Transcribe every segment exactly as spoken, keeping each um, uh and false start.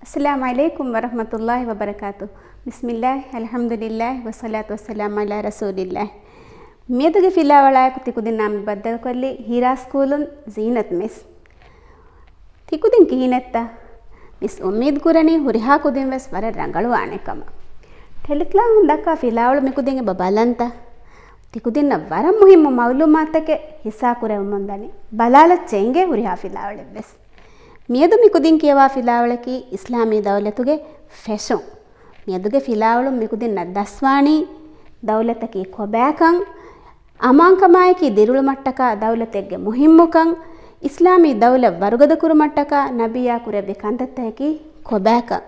އައްސަލާމު ޢަލައިކުމް ވަރަޙްމަތުﷲި ވަބަރަކާތު. ބިސްމިއްލާހި، އަލްޙަމްދުލިއްލާހި، ވައްޞަލާތު ވައްސަލާމު ޢަލާ ރަސޫލިއްލާހި. މިއަދުގެ ފިލާވަޅާއެކު ތިކުދިންނާ މި ބައްދަލުކޮށްލީ ހީރާ ސްކޫލުން ޒީނަތް މިސް. ތިކުދިން ކިހިނެއްތަ؟ މިސް އުއްމީދު ކުރަނީ ހުރިހާ ކުދިން ވެސް ވަރަށް ރަނގަޅުވާނެ ކަމަށް. ޓެލެކްލާހުން ދައްކާ ފިލާވަޅު މިކުދިން އެބަ ބަލަންތަ؟ ތިކުދިންނަށް ވަރަށް މުހިއްމު މައުލޫމާތަކެއް ހިއްސާ ކުރެވެމުން ދަނީ. ބަލާލައްޗޭ އިނގޭ ހުރިހާ ފިލާވަޅެއް ވެސް. މިއަދު މިކުދިން ކިޔަވާ ފިލާވަޅަކީ އިސްލާމީ ދައުލަތުގެ ފެށުން. މިއަދުގެ ފިލާވަޅުން މިކުދިންނަށް ދަސްވާނީ ދައުލަތަކީ ކޮބާކަން، އަމާންކަމާއެކީ ދިރިއުޅުމަށްޓަކާ ދައުލަތެއްގެ މުހިއްމުކަން، އިސްލާމީ ދައުލަތް ވަރުގަދަ ކުރުމަށްޓަކާ ނަބިއްޔާ ކުރެއްވި ކަންތައްތަކަކީ ކޮބާކަން.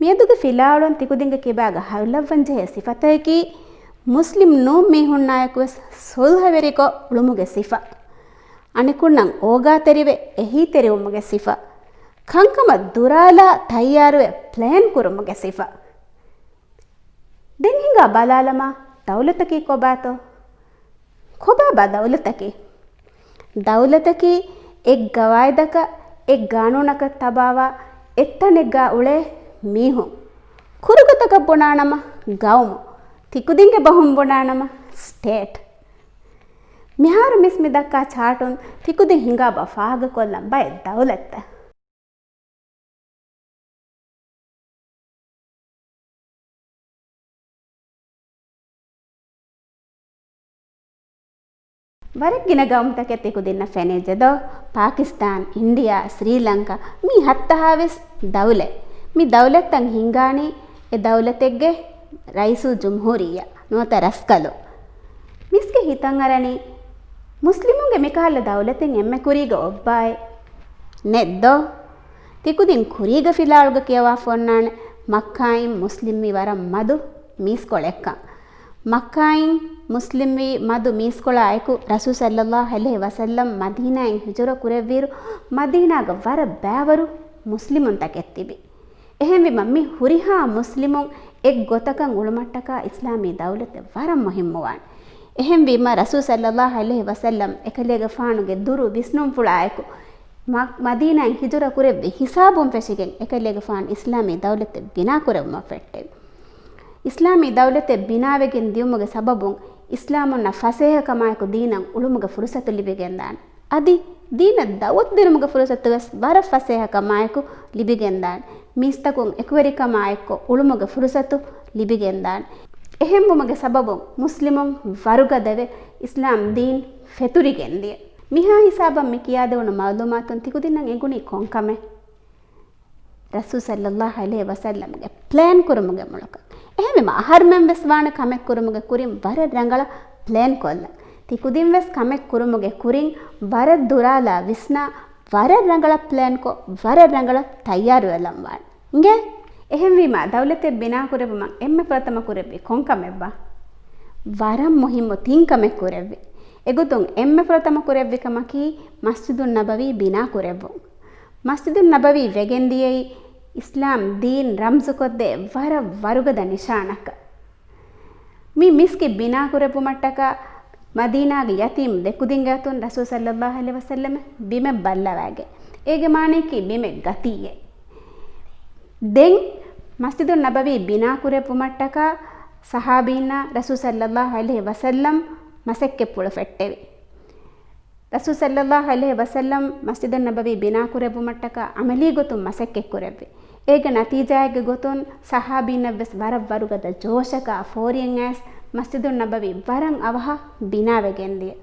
މިއަދުގެ ފިލާވަޅުން ތިކުދިންގެ ކިބާގަ ހަރުލައްވަން ޖެހޭ ސިފަތަކަކީ، މުސްލިމް ނޫން މީހުންނާއެކުވެސް ސުލްހަވެރިކޮށް އުޅުމުގެ ސިފަ. އަނެކުންނަށް އޯގާތެރިވެ އެހީތެރިވުމުގެ ސިފަ. ކަންކަމަށް ދުރާލާ ތައްޔާރުވެ ޕްލޭން ކުރުމުގެ ސިފަ. ދެން ހިނގާ ބަލާލަމާ، ދައުލަތަކީ ކޮބާތޯ؟ ކޮބާބާ ދައުލަތަކީ؟ ދައުލަތަކީ އެއް ގަވާއިދަކަށް، އެއް ގާނޫނަކަށް ތަބާވާ އެއްތަނެއްގާ އުޅޭ މީހުން. ކުރުގޮތަކަށް ބުނާނަމަ ގައުމު. ތިކުދިންގެ ބަހުން ބުނާނަމަ ސްޓޭޓް. މިހާރު މިސް މި ދައްކާ ޗާޓުން ތިކުދިން ހިނގާބާ ފާހަގަކޮށްލަން ބައެއް ދައުލަތްތައް. ވަރަށް ގިނަ ގައުމުތަކެއް ތިކުދިންނަށް ފެނިއްޖެދޯ؟ ޕާކިސްތާން، އިންޑިއާ، ސްރީލަންކާ، މީ ހައްތަހާވެސް ދައުލަތް. މި ދައުލަތްތައް ހިންގާނީ އެ ދައުލަތެއްގެ ރައީސުލް ޖުމްހޫރިއްޔާ ނުވަތަ ރަސްކަލު. މިސްގެ ހިތަށް އަރަނީ، މުސްލިމުންގެ މިކަހަލަ ދައުލަތެއް އެންމެ ކުރީގަ އޮއްބާއޭ؟ ނެއްދޯ؟ ތިކުދިން ކުރީގަ ފިލާވަޅުގަ ކިޔަވާފަ އޮންނާނެ، މައްކާއިން މުސްލިމްވީ ވަރަށް މަދު މީސްކޮޅެއްކަން. މައްކާއިން މުސްލިމްވީ މަދު މީސްކޮޅާ އެކު، ރަސޫލު ޞައްލައްލާހު ޢަލައިހި ވަސައްލަމް މަދީނާއިން ހިޖުރަ ކުރެއްވިއިރު، މަދީނާގަ ވަރަށް ބައިވަރު މުސްލިމުންތަކެއް ތިބި. އެހެންވީމަ، މި ހުރިހާ މުސްލިމުން އެއްގޮތަކަށް އުޅުމަށްޓަކާ އިސްލާމީ ދައުލަތެއް ވަރަށް މުހިއްމުވާނެ. އެހެންވީމަ، ރަސޫލު ޞައްލައްލާހު ޢަލައިހި ވަސައްލަމް އެކަލޭގެފާނުގެ ދުރު ވިސްނުންފުޅާއެކު، މަ-، މަދީނާއިން ހިޖުރަ ކުރެއްވި ހިސާބުން ފެށިގެން އެކަލޭގެފާނު އިސްލާމީ ދައުލަތެއް ބިނާކުރެއްވުމަށް ފެއްޓެވި. އިސްލާމީ ދައުލަތެއް ބިނާވެގެން ދިޔުމުގެ ސަބަބުން އިސްލާމުންނަށް ފަސޭހަކަމާއެކު ދީނަށް އުޅުމުގެ ފުރުސަތު ލިބިގެންދާނެ. އަދި ދީނަށް ދައުވަތު ދިނުމުގެ ފުރުސަތު ވެސް ވަރަށް ފަސޭހަކަމާއެކު ލިބިގެންދާނެ. މީސްތަކުން އެކުވެރިކަމާއެއްކޮށް އުޅުމުގެ ފުރުސަތު ލިބިގެންދާނެ. އެހެންވުމުގެ ސަބަބުން މުސްލިމުން ވަރުގަދަވެ އިސްލާމް ދީން ފެތުރިގެންދިޔަ. މިހާ ހިސާބަށް މި ކިޔާދެވުނު މައުލޫމާތުން ތިކުދިންނަށް އެނގުނީ ކޮންކަމެއް؟ ރަސޫލު ޞައްލައްލާހު ޢަލައިހި ވަސައްލަމްގެ ޕްލޭން ކުރުމުގެ މޮޅަކަށް. އެހެންވީމަ، އަހަރުމެން ވެސް ވާނެ ކަމެއް ކުރުމުގެ ކުރިން ވަރަށް ރަނގަޅަށް ޕްލޭން ކޮށްލަން. ތިކުދިން ވެސް ކަމެއް ކުރުމުގެ ކުރިން ވަރަށް ދުރާލާ ވިސްނާ، ވަރަށް ރަނގަޅަށް ޕްލޭންކޮށް، ވަރަށް ރަނގަޅަށް ތައްޔާރުވެލަން ވާނެ. އިނގޭ؟ އެހެންވީމަ، ދައުލަތެއް ބިނާކުރެއްވުމަށް އެންމެ ފުރަތަމަ ކުރެއްވި ކޮންކަމެއްބާ؟ ވަރަށް މުހިއްމު ތިން ކަމެއް ކުރެއްވި. އެގޮތުން އެންމެ ފުރަތަމަ ކުރެއްވި ކަމަކީ މަސްޖިދުއް ނަބަވީ ބިނާކުރެއްވުން. މަސްޖިދުއް ނަބަވީ ވެގެންދިޔައީ އިސްލާމް ދީން ރަމްޒުކޮށްދޭ ވަރަށް ވަރުގަދަ ނިޝާނަކަށް. މި މިސްކިތް ބިނާކުރެއްވުމަށްޓަކާ މަދީނާގެ ޔަތީމް ދެ ކުދިންގެ އަތުން ރަސޫލު ޞައްލައްލާހު ޢަލައިހި ވަސައްލަމަށް ބިމެއް ބައްލަވައިގެން. އޭގެ މާނަޔަކީ ބިމެއް ގަތީއޭ. ދެން މަސްޖިދުއް ނަބަވީ ބިނާކުރެއްވުމަށްޓަކާ ޞަޙާބީންނާ ރަސޫލު ޞައްލައްލާހު ޢަލައިހި ވަސައްލަމް މަސައްކަތްޕުޅު ފެއްޓެވި. ރަސޫލު ޞައްލައްލާހު ޢަލައިހި ވަސައްލަމް މަސްޖިދުއް ނަބަވީ ބިނާކުރެއްވުމަށްޓަކާ ޢަމަލީ ގޮތުން މަސައްކަތްކުރެއްވި. އޭގެ ނަތީޖާއެއްގެ ގޮތުން ޞަޙާބީންނަށްވެސް ވަރަށް ވަރުގަދަ ޖޯޝަކާ ފޯރިއެއް އައިސް، މަސްޖިދުއް ނަބަވީ ވަރަށް އަވަހަށް ބިނާވެގެންދިޔަ.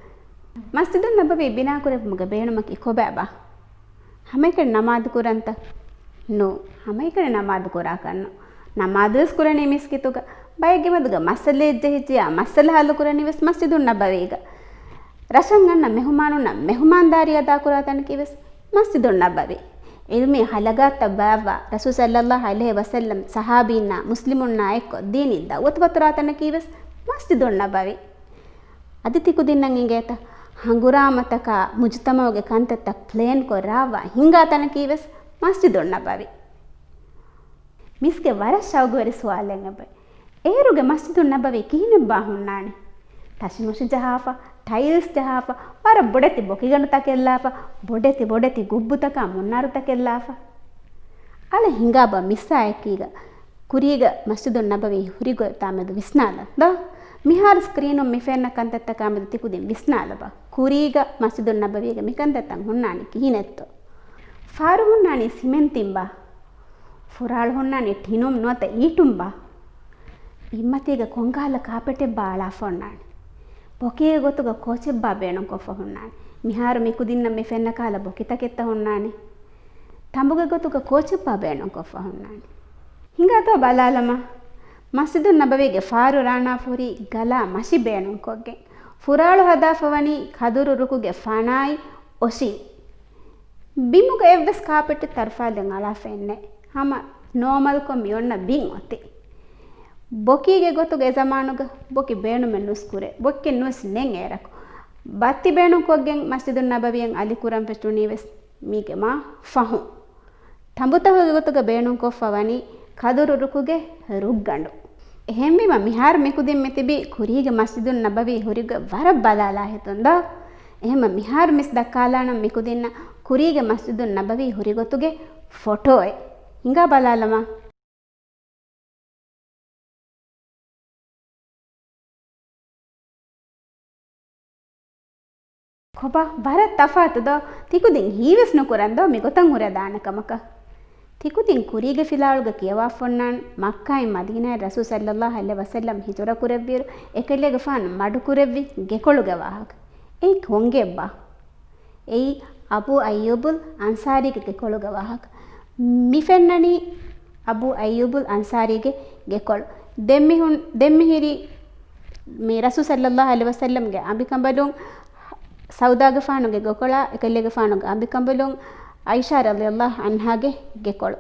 މަސްޖިދުއް ނަބަވީ ބިނާކުރެއްވުމުގެ ބޭނުމަކީ ކޮބާބާ؟ ހަމައެކަނި ނަމާދު ކުރަންތަ؟ ނޫ، ހަމައެކަނި ނަމާދު ކުރާކަށްނު. ނަމާދުވެސް ކުރަނީ މިސްކިތުގަ. ބައެއްގެ މެދުގަ މައްސަލައެއް ޖެހިއްޖެޔާ، މައްސަލަ ހައްލު ކުރަނީވެސް މަސްޖިދުއް ނަބަވީގަ. ރަށަށް އަންނަ މެހުމާނުންނަށް މެހުމާންދާރީ އަދާކުރާ ތަނަކީވެސް މަސްޖިދުއް ނަބަވީ. ޢިލްމީ ޙަލަގާތައް ބާއްވާ، ރަސޫލު ޞައްލައްލާހު ޢަލައިހި ވަސައްލަމް ޞަޙާބީންނާ މުސްލިމުންނާ އެއްކޮށް ދީނީ ދަޢުވަތު ފަތުރާ ތަނަކީވެސް މަސްޖިދުއް ނަބަވީ. އަދި ތިކުދިންނަށް އިނގޭތަ، ހަނގުރާމަތަކާ މުޖުތަމަޢުގެ ކަންތައްތައް ޕްލޭންކޮށް ރާވާ ހިނގާ ތަނަކީވެސް މަސްޖިދުއް ނަބަވީ. މިސްގެ ވަރަށް ޝައުގުވެރި ސުވާލެއް އެބަ. އޭރުގެ މަސްޖިދުއް ނަބަވީ ކިހިނެއްބާ ހުންނާނީ؟ ތަށިމުށި ޖަހާފަ، ޓައިލްސް ޖަހާފަ، ވަރަށް ބޮޑެތި ބޮކިގަނޑުތަކެއްލާފަ، ބޮޑެތި ބޮޑެތި ގުއްބުތަކާ މުންނާރުތަކެއްލާފަ. އަޅެ ހިނގާބަ މިސްއާއެކީގަ ކުރީގަ މަސްޖިދުއް ނަބަވީ ހުރިގޮތާމެދު ވިސްނާލަން ދޯ. މިހާރު ސްކްރީނުން މި ފެންނަ ކަންތައްތަކާމެދު ތިކުދިން ވިސްނާލަބަ. ކުރީގަ މަސްޖިދުއް ނަބަވީގަ މިކަންތައްތައް ހުންނާނީ ކިހިނެއްތޯ؟ ފާރު ހުންނާނީ ސިމެންތިންބާ؟ ފުރާޅު ހުންނާނީ ޓިނުން ނުވަތަ އީޓުންބާ؟ އިއްމަތީގަ ކޮންކަހަލަ ކާޕެޓެއްބާ އަޅާފަ ހުންނާނީ؟ ބޮކީގެ ގޮތުގަ ކޯޗެއްބާ ބޭނުންކޮށްފަ ހުންނާނީ؟ މިހާރު މިކުދިންނަށް މި ފެންނަ ކަހަލަ ބޮކިތަކެއްތަ ހުންނާނީ؟ ތަނބުގެ ގޮތުގަ ކޯޗެއްބާ ބޭނުންކޮށްފަ ހުންނާނީ؟ ހިނގާތޯ ބަލާލަމާ. މަސްޖިދުއް ނަބަވީގެ ފާރު ރާނާފަ ހުރީ ގަލާ މަށި ބޭނުންކޮށްގެން. ފުރާޅު ހަދާފަ ވަނީ ކަދުރު ރުކުގެ ފަނާއި އޮށިން. ބިމުގަ އެއްވެސް ކާޕެޓެއް ތަރުފާލެއް އަޅާފައެއް ނެތް. ހަމަ ނޯމަލްކޮށް މި އޮންނަ ބިން އޮތީ. ބޮކީގެ ގޮތުގަ އެ ޒަމާނުގަ ބޮކި ބޭނުމެއް ނުސްކުރޭ. ބޮކި ނުވެސް ނެތް އޭރަކު. ބައްތި ބޭނުންކޮށްގެން މަސްޖިދުއް ނަބަވީއަށް އަލިކުރަން ފެށުނީވެސް މީގެ މާ ފަހުން. ތަނބުތަކުގެ ގޮތުގަ ބޭނުންކޮށްފަ ވަނީ ކަދުރު ރުކުގެ ރުއްގަނޑު. އެހެންވީމަ މިހާރު މިކުދިން މިތިބީ ކުރީގެ މަސްޖިދުއް ނަބަވީ ހުރިގޮތް ވަރަށް ބަލާލާ ހިތުން ދޯ. އެހެންމަ މިހާރު މިސް ދައްކާލާނަން މިކުދިންނަށް ކުރީގެ މަސްޖިދުއް ނަބަވީ ހުރިގޮތުގެ ފޮޓޯއެއް. ހިނގާ ބަލާލަމާ. ކޮބާ ވަރަށް ތަފާތު ދޯ؟ ތިކުދިން ހީވެސް ނުކުރަން ދޯ މިގޮތަށް ހުރެދާނެ ކަމަކަށް. ތިކުދިން ކުރީގެ ފިލާވަޅުގަ ކިޔަވާފަ ހުންނާނެ މައްކާއިން މަދީނާއަށް ރަސޫލު ޞައްލައްލާހު ޢަލައިހި ވަސައްލަމް ހިޖުރަ ކުރެއްވިއިރު އެކަލޭގެފާނު މަޑުކުރެއްވި ގެކޮޅުގެ ވާހަކަ. އެއީ ކޮންގެއެއްބާ؟ އެއީ އަބޫ އައްޔޫބުލް އަންޞާރީގެ ގެކޮޅުގެ ވާހަކަ. މި ފެންނަނީ އަބޫ އައްޔޫބުލް އަންޞާރީގެ ގެކޮޅު. ދެން މި ހުން-، ދެން މިހިރީ މި ރަސޫލު ޞައްލައްލާހު ޢަލައިހި ވަސައްލަމްގެ އަނބިކަނބަލުން، ސައުދާގެފާނުގެ ގެކޮޅާ އެކަލޭގެފާނުގެ އަނބިކަނބަލުން ޢާއިޝާ ރަޟިޔައްލާހު ޢަންހާގެ ގެކޮޅު.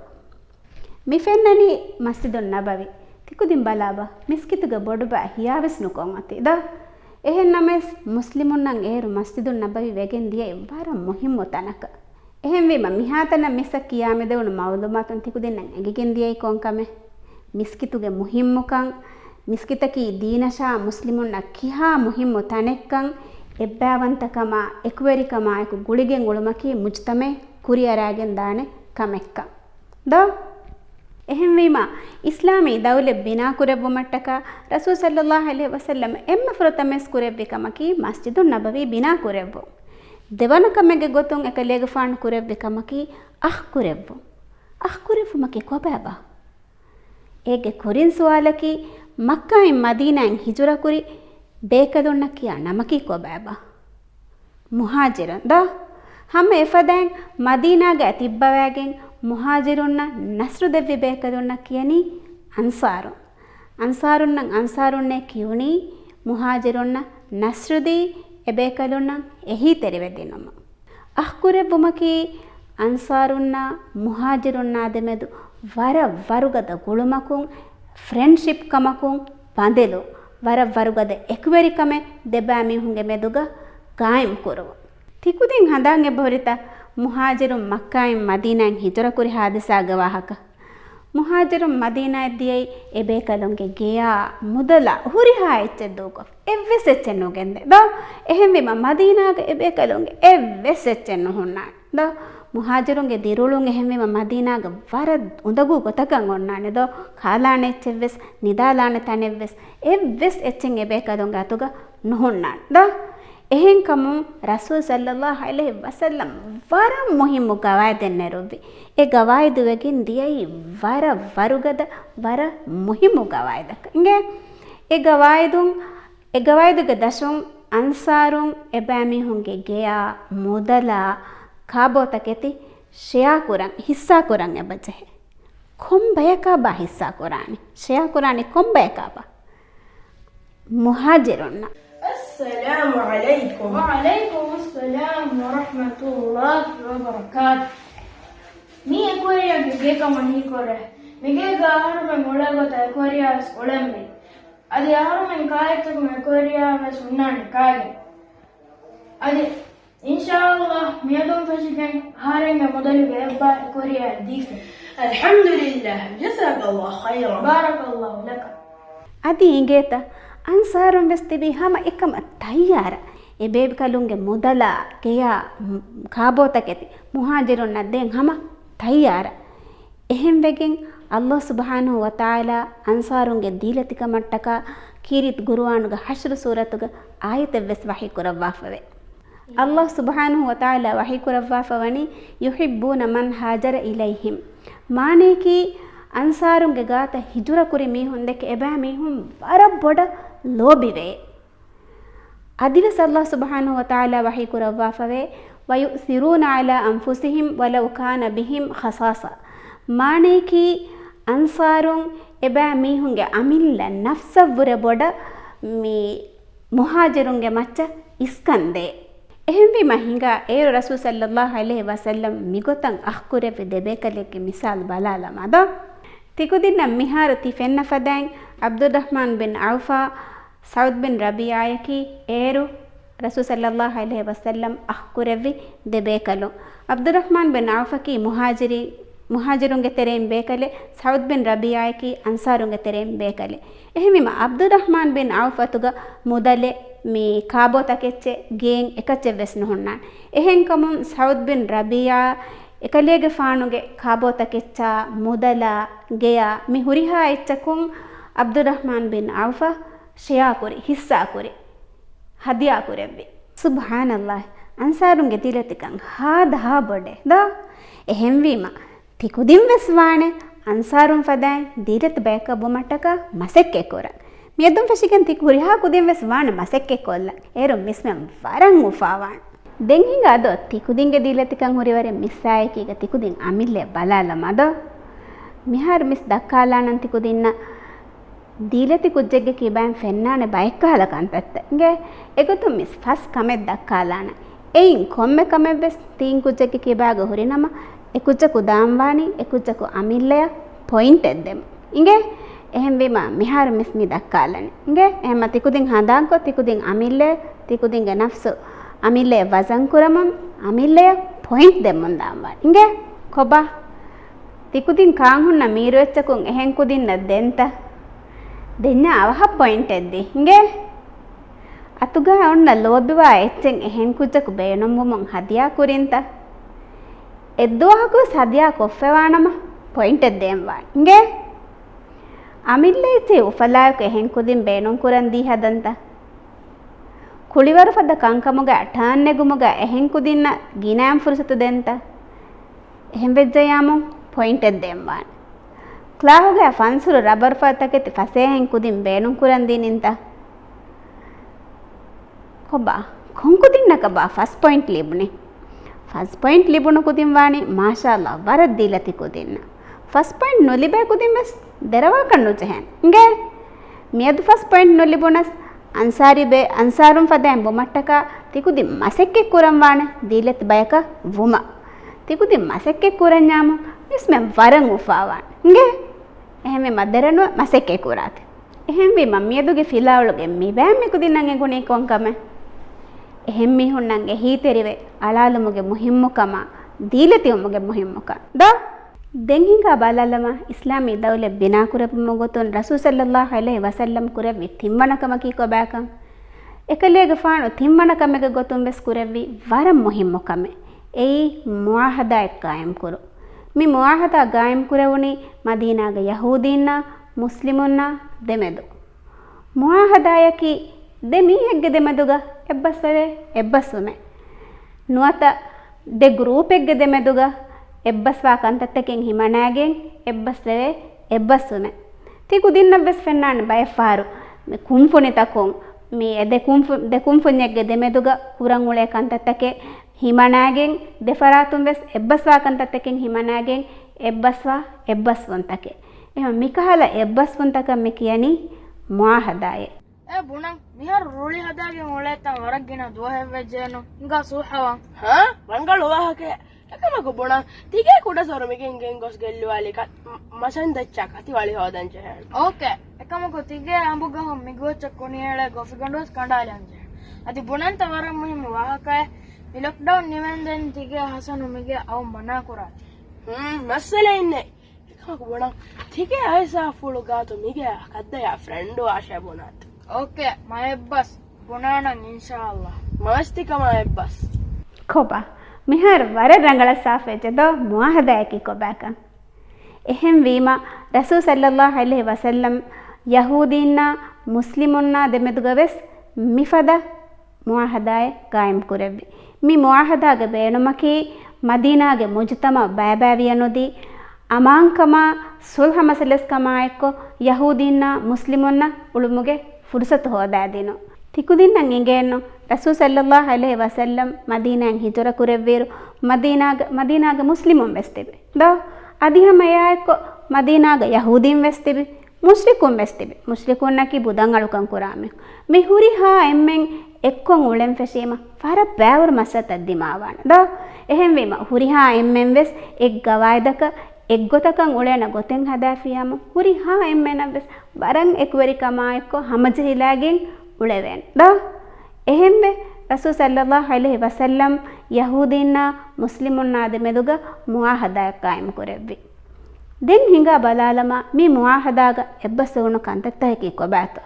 މި ފެންނަނީ މަސްޖިދުއް ނަބަވީ. ތިކުދިން ބަލާބަ، މިސްކިތުގެ ބޮޑުބައި ހިޔާވެސް ނުކޮށް އޮތީ ދޯ. އެހެން ނަމަވެސް، މުސްލިމުންނަށް އޭރު މަސްޖިދުއް ނަބަވީ ވެގެން ދިޔައީ ވަރަށް މުހިއްމު ތަނަކަށް. އެހެންވީމަ، މިހާތަނަށް މިސްއަށް ކިޔާމެދެވުނު މައުލޫމާތުން ތިކުދިންނަށް އެނގިގެން ދިޔައީ ކޮންކަމެއް؟ މިސްކިތުގެ މުހިއްމުކަން، މިސްކިތަކީ ދީނަށާ މުސްލިމުންނަށް ކިހާ މުހިއްމު ތަނެއްކަން، އެއްބައިވަންތަކަމާ އެކުވެރިކަމާއެކު ގުޅިގެން އުޅުމަކީ މުޖްތަމަޢެއް ކުރިއަރާގެން ދާނެ ކަމެއްކަން. ދޯ؟ އެހެންވީމާ، އިސްލާމީ ދައުލަތް ބިނާކުރެއްވުމަށްޓަކާ ރަސޫލު ޞައްލައްލާހު ޢަލައިހި ވަސައްލަމަ އެންމެ ފުރަތަމަވެސް ކުރެއްވި ކަމަކީ މަސްޖިދުއް ނަބަވީ ބިނާކުރެއްވުން. ދެވަނަ ކަމެއްގެ ގޮތުން އެކަލޭގެފާނު ކުރެއްވި ކަމަކީ އަޚްކުރެއްވުން. އަޚްކުރެއްވުމަކީ ކޮބާބާ؟ އޭގެ ކުރިން ސުވާލަކީ، މައްކާއިން މަދީނާއިން ހިޖުރަކުރި ބޭކަލުންނަށް ކިޔާ ނަމަކީ ކޮބާބާ؟ މުހާޖިރުން ދޯ؟ ހަމަ އެފަދައިން މަދީނާގައި ތިއްބަވައިގެން މުހާޖިރުންނަށް ނަޞްރު ދެއްވި ބޭކަލުންނަށް ކިޔަނީ އަންޞާރުން. އަންޞާރުންނަށް އަންޞާރުންނޭ ކިޔުނީ، މުހާޖިރުންނަށް ނަޞްރުދީ އެބޭކަލުންނަށް އެހީތެރިވެދިނުމަށް. އަޚްކުރެއްވުމަކީ އަންޞާރުންނާ މުހާޖިރުންނާ ދެމެދު ވަރަށް ވަރުގަދަ ގުޅުމަކުން، ފްރެންޑްޝިޕް ކަމަކުން ބަނދެލު، ވަރަށް ވަރުގަދަ އެކުވެރިކަމެއް ދެބައިމީހުންގެ މެދުގަ ގާއިމް ކުރުވުން. ތިކުދިން ހަނދާން އެބަހުރިތަ؟ މުހާޖިރުން މައްކާއިން މަދީނާއިން ހިޖުރަކުރި ހާދިސާގެ ވާހަކަ. މުހާޖިރުން މަދީނާއަށް ދިޔައީ އެބޭކަލުންގެ ގެޔާ، މުދަލާ، ހުރިހާ އެއްޗެއް ދޫކޮށް، އެއްވެސް އެއްޗެއް ނުގެންދެ ދޯ؟ އެހެންވީމަ، މަދީނާގަ އެބޭކަލުންގެ އެއްވެސް އެއްޗެއް ނުހުންނާނެ ދޯ؟ މުހާޖިރުންގެ ދިރިއުޅުން އެހެންވީމަ، މަދީނާގަ ވަރަށް އުނދަގޫ ގޮތަކަށް އޮންނާނެ ދޯ؟ ކާލާނެ އެއްޗެއްވެސް، ނިދާލާނެ ތަނެއްވެސް، އެއްވެސް އެއްޗެއް އެބޭކަލުންގެ އަތުގަ ނުހުންނާނެ ދޯ؟ އެހެންކަމުން ރަސޫލު ޞައްލައްލާހު ޢަލައިހި ވަސައްލަމް ވަރަށް މުހިއްމު ގަވާއިދެއް ނެރުއްވި. އެ ގަވާއިދު ވެގެން ދިޔައީ ވަރަށް ވަރުގަދަ، ވަރަށް މުހިއްމު ގަވާއިދަކަށް. އިނގޭ، އެ ގަވާއިދުން، އެ ގަވާއިދުގެ ދަށުން އަންޞާރުން އެބައިމީހުންގެ ގެޔާ، މުދަލާ، ކާބޯތަކެތި ޝެއާ ކުރަން، ހިއްސާ ކުރަން އެބަޖެހޭ. ކޮން ބަޔަކާބާ ހިއްސާ ކުރާނީ؟ ޝެއާ ކުރާނީ ކޮން ބަޔަކާބާ؟ މުހާޖިރުންނަށް. އައްސަލާމު ޢަލައިކުމް. ވަޢަލައިކުމުއްސަލާމް ވަރަޙްމަތުﷲ ވަބަރަކާތު. މީ އެކުވެރިޔާގެ ގެ ކަމަށް ހީކުރޭ. މިގޭގަ އަހަރުމެން އުޅޭ ގޮތަށް އެކުވެރިޔާ ވެސް އުޅެންވީ. އަދި އަހަރުމެން ކާއެއްޗަކުން އެކުވެރިޔާ ވެސް ހުންނާނެ ކާގެން. އަދި އިންޝާﷲ މިއަދުން ފެށިގެން އަހަރެންގެ މުދަލުގެ އެއްބަ އެކުވެރިޔާ ދީފިން. އަލްޙަމްދުލިއްލާހް، ޖަޒާކަﷲ ޚައިރާ. ބާރަކަﷲ ލަކަ. އަދި އިނގޭތަ؟ އަންޞާރުން ވެސް ތިބީ ހަމަ އެކަމަށް ތައްޔާރަށް. އެބޭކަލުންގެ މުދަލާ، ގެޔާ، މް، ކާބޯތަކެތި މުހާޖިރުންނަށް ދޭން ހަމަ ތައްޔާރަށް. އެހެންވެގެން، ﷲ ސުބްޙާނަހޫ ވަތަޢާލާ އަންޞާރުންގެ ދީލަތިކަމަށްޓަކާ ކީރިތި ޤުރުއާނުގެ ޙަޝްރު ސޫރަތުގަ އާޔަތެއްވެސް ވަޙީ ކުރައްވާފަވޭ. ﷲ ސުބްޙާނަހޫ ވަތަޢާލާ ވަޙީ ކުރައްވާފަ ވަނީ، "يحبون من هاجر إليهم." މާނަޔަކީ، އަންޞާރުންގެ ގާތަށް ހިޖުރަ ކުރި މީހުން ދެކެ އެބައިމީހުން ވަރަށް ބޮޑަށް ލޯބިވޭ. އަދިވެސް ﷲ ސުބްޙާނަހޫ ވަތަޢާލާ ވަޙީ ކުރައްވާފަވޭ، "ويؤثرون على أنفسهم ولو كان بهم خصاصة." މާނަޔަކީ، އަންޞާރުން އެބައިމީހުންގެ އަމިއްލަ ނަފްސަށްވުރެ ބޮޑަށް މި މުހާޖިރުންގެ މައްޗަށް އިސްކަންދޭ. އެހެންވީމަ ހިނގާ އޭރު ރަސޫލު ޞައްލައްލާހު ޢަލައިހި ވަސައްލަމް މިގޮތަށް އަޚްކުރެއްވި ދެބޭކަލެއްގެ މިސާލު ބަލާލަމާ ދޯ. ތިކުދިންނަށް މިހާރު ތި ފެންނަ ފަދައިން ޢަބްދުއްރަޙްމާން ބިން ޢައުފާ، ސަޢުދް ބިން ރަބީޢާޔަކީ އޭރު ރަސޫލު ޞައްލައްލާހު ޢަލައިހި ވަސައްލަމް އަޚްކުރެއްވި ދެބޭކަލުން. ޢަބްދުއްރަޙްމާން ބިން ޢައުފަކީ މުހާޖިރީ-، މުހާޖިރުންގެ ތެރެއިން ބޭކަލެއް، ސަޢުދް ބިން ރަބީޢާޔަކީ އަންޞާރުންގެ ތެރެއިން ބޭކަލެއް. އެހެންވީމަ، ޢަބްދުއްރަޙްމާން ބިން ޢައުފް އަތުގަ މުދަލެއް، މި ކާބޯ ތަކެއްޗެއް، ގޭން އެކައްޗެއްވެސް ނުހުންނާނެ. އެހެންކަމުން ސަޢުދް ބިން ރަބީޢާ އެކަލޭގެފާނުގެ ކާބޯ ތަކެއްޗާ، މުދަލާ، ގެޔާ، މި ހުރިހާ އެއްޗަކުން ޢަބްދުއްރަޙްމާން ބިން ޢައުފަށް ޝެއާކުރި، ޙިއްޞާކުރި، ހަދިޔާކުރެއްވި. ސުބްޙާނައްލާހް، އަންޞާރުންގެ ދީލަތިކަން ހާދަހާ ބޮޑޭ ދޯ؟ އެހެންވީމަ، ތިކުދިން ވެސް ވާނެ އަންޞާރުން ފަދައިން ދީލަތި ބަޔަކަށް ވުމަށްޓަކާ މަސައްކަތް ކުރަން. މިއަދުން ފެށިގެން ތި ހުރިހާ ކުދިން ވެސް ވާނެ މަސައްކަތް ކޮށްލަން. އޭރު މިސްމެން ވަރަށް އުފާވާނެ. ދެން ހިނގާ ދޯ، ތިކުދިންގެ ދީލަތިކަން ހުރިވަރެއް މިސްއާއެކީގަ ތިކުދިން އަމިއްލައަށް ބަލާލަމާ ދޯ. މިހާރު މިސް ދައްކާލާނަން ތިކުދިންނަށް ދީލަތި ކުއްޖެއްގެ ކިބައިން ފެންނާނެ ބައެއްކަހަލަ ކަންތައްތައް އިނގޭ. އެގޮތުން މިސް ފަސް ކަމެއް ދައްކާލާނަން. އެއިން ކޮންމެ ކަމެއްވެސް ތީން ކުއްޖެއްގެ ކިބާގަ ހުރިނަމަ، އެ ކުއްޖަކު ދާންވާނީ، އެ ކުއްޖަކު އަމިއްލަޔަށް ޕޮއިންޓެއް ދެމުން. އިނގޭ؟ އެހެންވީމަ، މިހާރު މިސް މި ދައްކާލަނީ. އިނގޭ؟ އެހެންމަ ތިކުދިން ހަނދާންކޮށް، ތިކުދިން އަމިއްލަ، ތިކުދިންގެ ނަފްސު އަމިއްލަ ވަޒަން ކުރަމުން، އަމިއްލަޔަށް ޕޮއިންޓް ދެމުން ދާންވާނެ. އިނގޭ؟ ކޮބާ؟ ތިކުދިން ކާން ހުންނަ މީރު އެއްޗަކުން އެހެން ކުދިންނަށް ދެންތަ؟ ދެންޏާ އަވަހަށް ޕޮއިންޓެއް ދީ. އިނގޭ؟ އަތުގަ އޮންނަ ލޯބިވާ އެއްޗެއް އެހެން ކުއްޖަކު ބޭނުންވުމުން ހަދިޔާ ކުރިންތަ؟ އެއްދުވަހަކުވެސް ހަދިޔާ ކޮށްފަވާނަމަ ޕޮއިންޓެއް ދޭންވާނެ. އިނގޭ؟ އަމިއްލަ އެއްޗެއް އުފަލާއެކު އެހެން ކުދިން ބޭނުން ކުރަން ދީ ހަދަންތަ؟ ކުޅިވަރު ފަދަ ކަންކަމުގަ ޓާން ނެގުމުގަ އެހެން ކުދިންނަށް ގިނައިން ފުރުސަތު ދެންތަ؟ އެހެން ވެއްޖެޔާމު ޕޮއިންޓެއް ދޭންވާނެ. ކްލާހުގަ ފަންސުރު ރަބަރުފަދަ ތަކެތި ފަސޭހައިން ކުދިން ބޭނުން ކުރަން ދީ ނިންތަ؟ ކޮބާ؟ ކޮން ކުދިންނަކަބާ ފަސް ޕޮއިންޓް ލިބުނީ؟ ފަސް ޕޮއިންޓް ލިބުނު ކުދިން ވާނީ މާޝާﷲ ވަރަށް ދީލަތި ކުދިންނަށް. ފަސް ޕޮއިންޓް ނުލިބޭ ކުދިން ވެސް ދެރަވާކަށް ނުޖެހޭނެ. އިނގޭ؟ މިއަދު ފަސް ޕޮއިންޓް ނުލިބުނަސް، އަންސާރީ ބޭ-، އަންސާރުން ފަދައިން ވުމަށްޓަކާ ތިކުދިން މަސައްކަތް ކުރަން ވާނެ ދީލަތި ބަޔަކަށް ވުމަށް. ތިކުދިން މަސައްކަތް ކުރަންޏާމު މިސްމެން ވަރަށް އުފާވާނެ. އިނގޭ؟ އެހެންވީމަ ދެރަނުވެ މަސައްކަތް ކުރާތި. އެހެންވީމަ މިއަދުގެ ފިލާވަޅުގެ މިބައިން މިކުދިންނަށް އެނގުނީ ކޮންކަމެއް؟ އެހެން މީހުންނަށް އެހީތެރިވެ އަޅާލުމުގެ މުހިއްމުކަމާ، ދީލަތިވުމުގެ މުހިއްމުކަން. ދޯ؟ ދެން ހިނގާ ބަލާލަމާ، އިސްލާމީ ދައުލަތް ބިނާކުރެއްވުމުގެ ގޮތުން ރަސޫލު ޞައްލައްލާހު ޢަލައިހި ވަސައްލަމް ކުރެއްވި ތިންވަނަ ކަމަކީ ކޮބާކަން؟ އެކަލޭގެފާނު ތިންވަނަ ކަމެއްގެ ގޮތުން ވެސް ކުރެއްވި ވަރަށް މުހިއްމު ކަމެއް. އެއީ މުޢާހަދާއެއް ޤާއިމްކުރުން. މި މުޢާހަދާ ޤާއިމްކުރެވުނީ މަދީނާގެ ޔަހޫދީންނާ މުސްލިމުންނާ ދެމެދު. މުޢާހަދާއަކީ ދެ މީހެއްގެ ދެމެދުގަ އެއްބަސްވެވޭ އެއްބަސްވުމެއް. ނުވަތަ ދެ ގްރޫޕެއްގެ ދެމެދުގަ އެއްބަސްވާ ކަންތައްތަކެއް ހިމަނާގެން އެއްބަސްވެވޭ އެއްބަސްވުމެއް. ތި ކުދިންނަށް ވެސް ފެންނާނެ ބައެއް ފަހަރު މި ކުންފުނިތަކުން، މި އެ ދެ ކުންފު-، ދެ ކުންފުންޏެއްގެ ދެމެދުގަ ކުރަން އުޅޭ ކަންތައްތަކެއް ހިމަނާގެން، ދެ ފަރާތުން ވެސް އެއްބަސްވާ ކަންތައްތަކެއް ހިމަނާގެން އެއްބަސްވާ އެއްބަސްވުންތަކެއް. އެހެން މިކަހަލަ އެއްބަސްވުންތަކަށް މި ކިޔަނީ މުޢާހަދާއޭ. އޭ ބުނަން، މިހާރު ރުޅި ހަދާގެން އުޅޭތަން ވަރަށް ގިނަ ދުވަހެއް ވެއްޖެއެއްނު. ހިނގާ ސޫހަވަން. ހާ؟ ރަނގަޅު ވާހަކައެއް. އެކަމަކު ބުނަން، ތިގޭ ކުޑަސޮރު މިގެން ގެންގޮސް ގެއްލުވާލި ކަ-، މަ-، މަށަން ދައްޗާ ކަތި ވަޅި ހޯދަން ޖެހޭނެ. އޯކޭ. އެކަމަކު ތިގޭ އަނބުގަހުން މިގޯއްޗަށް ކުނިއެޅޭ ގޮފިގަނޑުވެސް ކަނޑާލަން ޖެހޭނެ. އަދި ބުނަންތަ ވަރަށް މުހިއްމު ވާހަކައެއް. މި ލޮކްޑައުން ނިމެންދެން ތިގޭ ހަސަނު މިގޭ އައުން މަނާ ކުރާތި. ހުން، މައްސަލައެއްނެތް. އެކަމަކު ބުނަން، ތިގޭ އައިސާފުޅު ގާތު މިގޭ ކައްދަޔާ ފްރެންޑު ވާށޭ ބުނާތި. އޯކޭ، މަ އެއްބަސް. ބުނާނަން އިންޝާﷲ. މަވެސް ތިކަމާ އެއްބަސް. ކޮބާ؟ މިހާރު ވަރަށް ރަނގަޅަށް ސާފުވެއްޖެ ދޯ މުޢާހަދާއަކީ ކޮބާކަން. އެހެންވީމަ، ރަސޫލު ޞައްލައްލާހު ޢަލައިހި ވަސައްލަމް ޔަހޫދީންނާ މުސްލިމުންނާ ދެމެދުގަވެސް މިފަދަ މުޢާހަދާއެއް ޤާއިމް ކުރެއްވި. މި މުޢާހަދާގެ ބޭނުމަކީ، މަދީނާގެ މުޖުތަމަޢު ބައިބައިވިޔަނުދީ، އަމާންކަމާ، ޞުލްޙަ މަސަލަސްކަމާއެއްކޮށް، ޔަހޫދީންނާ މުސްލިމުންނަށް އުޅުމުގެ ފުރުޞަތު ހޯދާދިނުން. ތިކުދިންނަށް އިނގޭނު، ރަސޫލު ޞައްލައްލާހު ޢަލައިހި ވަސައްލަމް މަދީނާއިން ހިޖުރަ ކުރެއްވިއިރު، މަދީނާގަ، މަދީނާގެ މުސްލިމުން ވެސް ތިބި. ދޯ، އަދި ހަމަ އެއާއެއްކޮށް، މަދީނާގަ ޔަހޫދީން ވެސް ތިބި. މުޝްރިކުން ވެސް ތިބި. މުޝްރިކުންނަކީ ބުދަން އަޅުކަން ކުރާ މީހުން. މި ހުރިހާ އެންމެން އެއްކޮށް އުޅެން ފެށީމަ، ވަރަށް ބައިވަރު މައްސަލަތައް ދިމާވާނެ. ދޯ، އެހެންވީމަ، ހުރިހާ އެންމެން ވެސް އެއް ގަވާއިދަކަށް، އެއްގޮތަކަށް އުޅޭނެ ގޮތެއް ހަދާފިޔާމު، ހުރިހާ އެންމެނަށް ވެސް ވަރަށް އެކުވެރިކަމާއެއްކޮށް ހަމަޖެހިލާގެން އުޅެވޭނެ. ދޯ، އެހެންވެ، ރަސޫލު ޞައްލައްލާހު ޢަލައިހި ވަސައްލަމް ޔަހޫދީންނާ މުސްލިމުންނާ ދެމެދުގަ މުޢާހަދާއެއް ޤާއިމް ކުރެއްވި. ދެން ހިނގާ ބަލާލަމާ، މި މުޢާހަދާގަ އެއްބަސްވެވުނު ކަންތައްތަކަކީ ކޮބާތޯ؟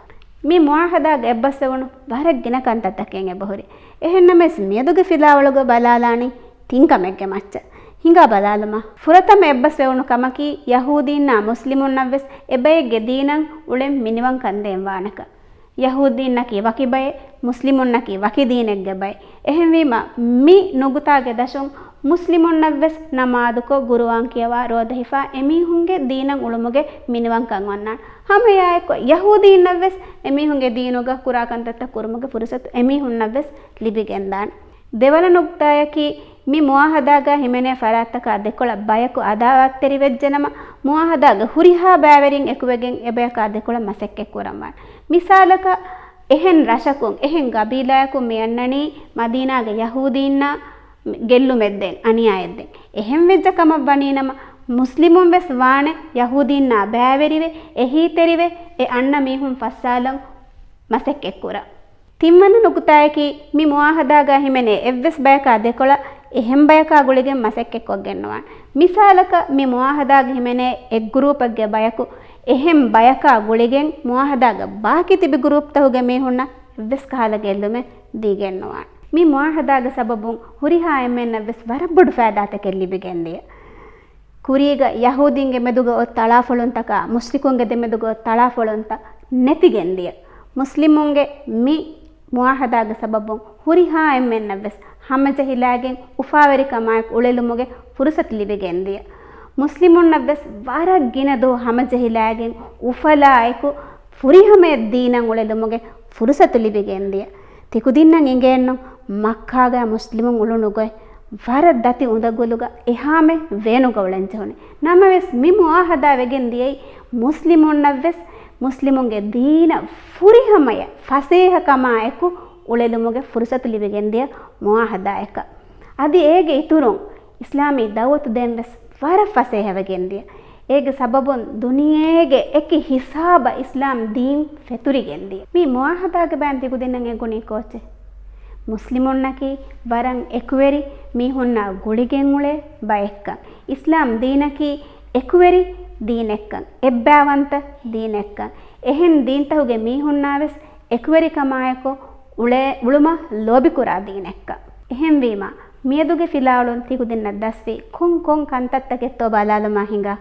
މި މުޢާހަދާގަ އެއްބަސްވެވުނު ވަރަށް ގިނަ ކަންތައްތަކެއް އެބަހުރި. އެހެންނަމަވެސް، މިއަދުގެ ފިލާވަޅުގަ ބަލާލާނީ ތިން ކަމެއްގެ މައްޗަށް. ހިނގާ ބަލާލަމާ. ފުރަތަމަ އެއްބަސްވެވުނު ކަމަކީ، ޔަހޫދީންނާ މުސްލިމުންނަށްވެސް އެބައެއްގެ ދީނަށް އުޅެން މިނިވަންކަން ދޭން ވާނެކަން. ޔަހޫދީންނަކީ ވަކި ބައެއް، މުސްލިމުންނަކީ ވަކި ދީނެއްގެ ބައެއް. އެހެންވީމަ، މި ނުގުތާގެ ދަށުން މުސްލިމުންނަށްވެސް ނަމާދުކޮށް، ޤުރުއާން ކިޔަވާ، ރޯދަ ހިފާ އެމީހުންގެ ދީނަށް އުޅުމުގެ މިނިވަންކަން އޮންނާނެ. ހަމައެއާއެކު ޔަހޫދީންނަށްވެސް އެމީހުންގެ ދީނުގަ ކުރާ ކަންތައްތައް ކުރުމުގެ ފުރުޞަތު އެމީހުންނަށްވެސް ލިބިގެންދާނެ. ދެވަނަ ނުކުތާއަކީ، މި މުޢާހަދާގަ ހިމެނޭ ފަރާތްތަކާ ދެކޮޅަށް ބަޔަކު އަދާވަތްތެރިވެއްޖެނަމަ، މުޢާހަދާގެ ހުރިހާ ބައިވެރިން އެކުވެގެން އެބަޔަކާ ދެކޮޅަށް މަސައްކަތްކުރަންވާނެ. މިސާލަކަށް، އެހެން ރަށަކުން، އެހެން ގަބީލާއަކުން މި އަންނަނީ މަދީނާގެ ޔަހޫދީންނާ ގެއްލުމެއްދޭން، އަނިޔާއެއްދޭން. އެހެން ވެއްޖެ ކަމަށްވަނީނަމަ، މުސްލިމުން ވެސް ވާނެ ޔަހޫދީންނާ ބައިވެރިވެ، އެހީތެރިވެ، އެ އަންނަ މީހުން ފައްސާލަން މަސައްކަތްކުރަން. ތިންވަނަ ނުކުތާއަކީ، މި މުޢާހަދާގަ ހިމެނޭ އެއްވެސް ބަޔަކާ ދެކޮޅަށް އެހެން ބަޔަކާ ގުޅިގެން މަސައްކަތްކޮށްގެންނުވާނެ. މިސާލަކަށް، މި މުޢާހަދާގަ ހިމެނޭ އެއް ގުރޫޕެއްގެ ބަޔަކު އެހެން ބަޔަކާ ގުޅިގެން މުޢާހަދާގެ ބާކީ ތިބި ގުރޫޕްތަކުގެ މީހުންނަށް އެއްވެސް ކަހަލަ ގެއްލުމެއް ދީގެންނުވާނެ. މި މުޢާހަދާގެ ސަބަބުން ހުރިހާ އެންމެންނަށްވެސް ވަރަށް ބޮޑު ފައިދާތަކެއް ލިބިގެންދިޔަ. ކުރީގަ ޔަހޫދީންގެ މެދުގަ އޮތް ތަޅާފޮޅުންތަކާ މުޝްރިކުންގެ ދެމެދުގަ އޮތް ތަޅާފޮޅުންތައް ނެތިގެންދިޔަ. މުސްލިމުންގެ މި މުޢާހަދާގެ ސަބަބުން ހުރިހާ އެންމެންނަށްވެސް ހަމަޖެހިލާގެން އުފާވެރިކަމާއެކު އުޅެލުމުގެ ފުރުޞަތު ލިބިގެންދިޔަ. މުސްލިމުންނަށްވެސް ވަރަށް ގިނަ ދުވަހު ހަމަޖެހިލާގެން އުފަލާއެކު ފުރިހަމަޔަށް ދީނަށް އުޅެލުމުގެ ފުރުޞަތު ލިބިގެންދިޔަ. ތިކުދިންނަށް އިނގޭނު، މައްކާގަ މުސްލިމުން އުޅުނު ގޮތް ވަރަށް ދަތި އުނދަގުލުގަ އެހާމެ ވޭނުގަ އުޅެން ޖެހުނީ. ނަމަވެސް، މި މުޢާހަދާ ވެގެން ދިޔައީ މުސްލިމުންނަށްވެސް މުސްލިމުންގެ ދީނަށް ފުރިހަމަޔަށް ފަސޭހަކަމާއެކު އުޅެލުމުގެ ފުރުޞަތު ލިބިގެންދިޔަ މުޢާހަދާއަކަށް. އަދި އޭގެ އިތުރުން އިސްލާމީ ދައުލަތު ދެން ވެސް ވަރަށް ފަސޭހަވެގެންދިޔަ. އޭގެ ސަބަބުން ދުނިޔޭގެ އެކި ހިސާބަށް އިސްލާމް ދީން ފެތުރިގެންދިޔަ. މި މުޢާހަދާގެ ބަޔަން ތިކުދިންނަށް އެނގުނީ ކޯޗެއް؟ މުސްލިމުންނަކީ ވަރަށް އެކުވެރި މީހުންނާ ގުޅިގެން އުޅޭ ބައެއްކަން. އިސްލާމް ދީނަކީ އެކުވެރި ދީނެއްކަން، އެއްބައިވަންތަ ދީނެއްކަން. އެހެން ދީންތަކުގެ މީހުންނާވެސް އެކުވެރިކަމާއެކު އުޅޭ، އުޅުމަށް ލޯބިކުރާ ދީނެއްކަން. އެހެންވީމާ، މިއަދުގެ ފިލާވަޅުން ތިކުދިންނަށް ދަސްވީ ކޮން ކޮން ކަންތައްތަކެއްތޯ ބަލާލަމާ ހިނގާ.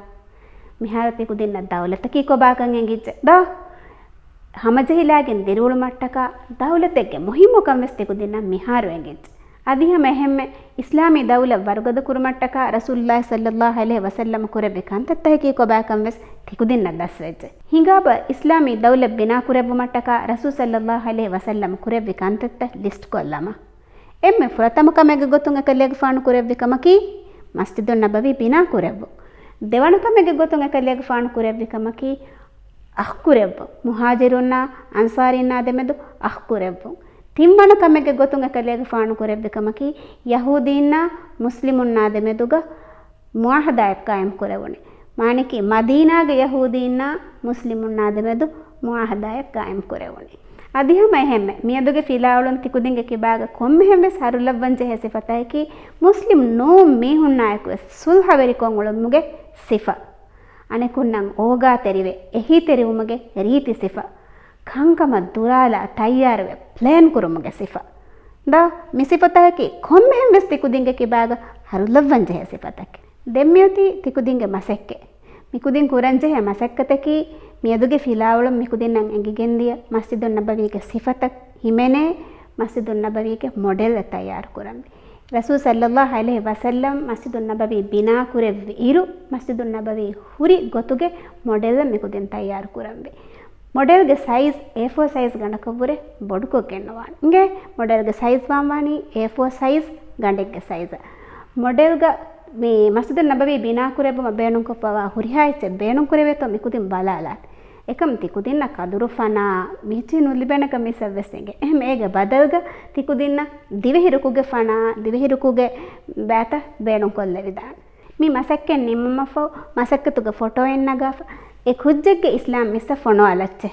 މިހާރު ތިކުދިންނަށް ދައުލަތަކީ ކޮބާކަން އެނގިއްޖެ ދޯ؟ ހަމަޖެހިލާގެން ދިރިއުޅުމަށްޓަކާ ދައުލަތެއްގެ މުހިއްމުކަން ވެސް ތިކުދިންނަށް މިހާރު އެނގިއްޖެ. އަދި ހަމަ އެހެންމެ އިސްލާމީ ދައުލަތް ވަރުގަދަ ކުރުމަށްޓަކާ ރަސޫލުﷲ ޞައްލައްލާހު ޢަލައިހި ވަސައްލަމަ ކުރެއްވި ކަންތައްތަކަކީ ކޮބާކަން ވެސް ތިކުދިންނަށް ދަސްވެއްޖެ. ހިނގާބަ އިސްލާމީ ދައުލަތް ބިނާ ކުރެއްވުމަށްޓަކާ ރަސޫލު ޞައްލައްލާހު ޢަލައިހި ވަސައްލަމަ ކުރެއްވި ކަންތައްތައް ލިސްޓް ކޮށްލަމާ. އެންމެ ފުރަތަމަ ކަމެއްގެ ގޮތުން އެކަލޭގެފާނު ކުރެއްވި ކަމަކީ، މަސްޖިދުއް ނަބަވީ ބިނާ ކުރެއްވުން. ދެވަނަ ކަމެއްގެ ގޮތުން އެކަލޭގެފާނު ކުރެއްވި ކަމަކީ، އަޚްކުރެއްވުން. މުހާޖިރުންނާ އަންޞާރީންނާ ދެމެދު އަޚްކުރެއްވުން. ތިންވަނަ ކަމެއްގެ ގޮތުން އެކަލޭގެފާނު ކުރެއްވި ކަމަކީ، ޔަހޫދީންނާ މުސްލިމުންނާ ދެމެދުގަ މުޢާހަދާއެއް ޤާއިމް ކުރެވުނީ. މާނައަކީ، މަދީނާގެ ޔަހޫދީންނާ މުސްލިމުންނާ ދެމެދު މުޢާހަދާއެއް ޤާއިމް ކުރެވުނީ. އަދި ހަމަ އެހެންމެ، މިއަދުގެ ފިލާވަޅުން ތިކުދިންގެ ކިބާގަ ކޮންމެހެން ވެސް ހަރުލައްވަން ޖެހޭ ސިފަތަކަކީ، މުސްލިމް ނޫން މީހުންނާއެކު ވެސް ޞުލްޙަވެރިކޮށް އުޅުމުގެ ސިފަ. އަނެކުންނަށް އޯގާތެރިވެ، އެހީތެރިވުމުގެ ރީތި ސިފަ. ކަންކަމަށް ދުރާލާ ތައްޔާރުވެ ޕްލޭން ކުރުމުގެ ސިފަ. ދޯ، މި ސިފަތަކަކީ ކޮންމެހެން ވެސް ތިކުދިންގެ ކިބާގަ ހަރުލައްވަން ޖެހޭ ސިފަތަކެއް. ދެން މިއޮތީ ތިކުދިންގެ މަސައްކަތް. މިކުދިން ކުރަންޖެހޭ މަސައްކަތަކީ، މިއަދުގެ ފިލާވަޅުން މިކުދިންނަށް އެނގިގެންދިޔަ މަސްޖިދުއްނަބަވީގެ ސިފަތައް ހިމެނޭ، މަސްޖިދުއްނަބަވީގެ މޮޑެލް ތައްޔާރު ކުރަންވީ. ރަސޫލު ޞައްލައްލާހު ޢަލައިހި ވަސައްލަމް މަސްޖިދުއްނަބަވީ ބިނާ ކުރެއްވި އިރު، މަސްޖިދުއްނަބަވީ ހުރި ގޮތުގެ މޮޑެލް މިކުދިން ތައްޔާރު ކުރަންވީ. މޮޑެލްގެ ސައިޒް އޭ ފޯރ ސައިޒް ގަނޑަކަށްވުރެ ބޮޑުކޮށްގެންނަވާނެ. އިނގޭ، މޮޑެލްގެ ސައިޒް ވާންވާނީ އޭ ފޯރ ސައިޒް ގަނޑެއްގެ ސައިޒަށް. މޮޑެލްގަ މި މަސްޖިދުއްނަބަވީ ބިނާކުރެއްވުމަށް ބޭނުންކޮށްފަވާ ހުރިހާ އެއްޗެއް ބޭނުންކުރެވޭތޯ މިކުދިން ބަލާލާތި. އެކަމް ތިކުދިންނަށް ކަދުރު ފަނާ މިހިރީ ނުލިބޭނެކަން މިސް އަށްވެސް އެނގޭ. އެހެން އޭގެ ބަދަލުގަ ތިކުދިންނަށް ދިވެހި ރުކުގެ ފަނާ، ދިވެހި ރުކުގެ ބައިތައް ބޭނުންކޮށްލެވިދާނެ. މި މަސައްކަތް ނިމުމަށްފަހު މަސައްކަތުގެ ފޮޓޯއެއް ނަގާފަ، އެ ކުއްޖެއްގެ އިސްލާމް މިސްއަށް ފޮނުވާލައްޗޭ.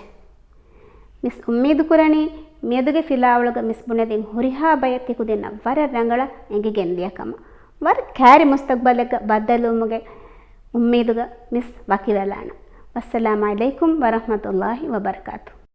މިސް އުއްމީދުކުރަނީ، މިއަދުގެ ފިލާވަޅުގަ މިސް ބުނެދިން ހުރިހާ ބަޔަށް ތިކުދިންނަށް ވަރަށް ރަނގަޅަށް އެނގިގެންދިޔަ ކަމަށް. ވަރަށް ކައިރި މުސްތަގްބަލެއްގަ ބައްދަލުވުމުގެ އުއްމީދުގަ މިސް ވަކިވެލާނަން. ވައްސަލާމް ޢަލައިކުމް ވަރަޙްމަތުﷲ ވަބަރަކާތުހު.